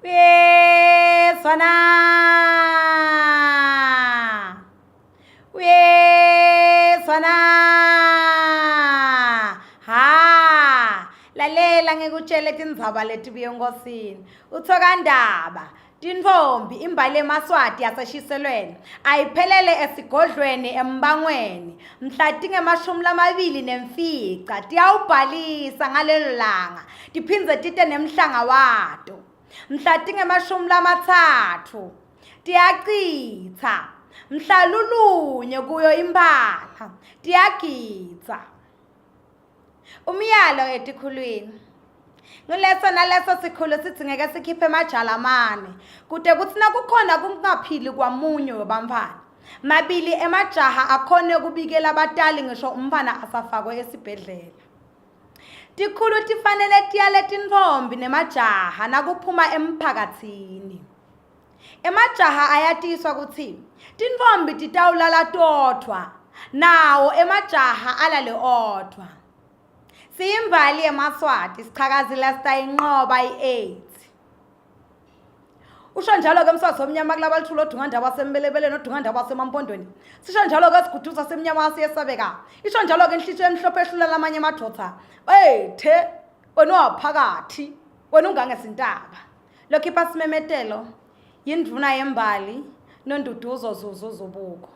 Uyezwana. Uyezwana. Ha, lalela ngikutshele tindzaba letibuye enkosini. Uthokandaba, tintfombi imbali yemaswati yaseshiselweni ayiphelele esigodlweni embangweni mhla tingemashumi lamabili nemfica tiyawubhalisa ngalelo langa tiphindze tite nemhlanga wato mhla tingemashumi lamatsatfu tiyacitsa mhla lulunye kuyo imphala tiyagidza umyalo etikhulwini nguleso naleso sikhulu sidzingeke sikhiphe emajalamane kute kutsi nakukhona kungaphili kwamunye webantfwana mabili emajaha akhone kubikela batali ngisho umntfwana asafakwe esibhedlela Tikhulu tifanele tiyale tintfombi nemajaha nakuphuma emphakatsini. Emajaha ayatiswa kutsi tintfombi titawulala todvwa, nawo emajaha alale odvwa. Siyimbali yemaSwati sichakazile sitayinqoba i-AIDS. Usho njalo-ke mswazi omnyama kulaba lithula odungandaba wasembelebeleni odungandaba wasemampondweni. Sisho njalo-ke siguduza semnyama siyesabeka. Isho njalo-ke inhlithiyo emhlophe ehlula lamanye amadvodza. Ey the wena waphakathi wena ungangesintaba. Lokhipha simemetelo yindvuna yembali Nonduduzo Zuzu Zubuko.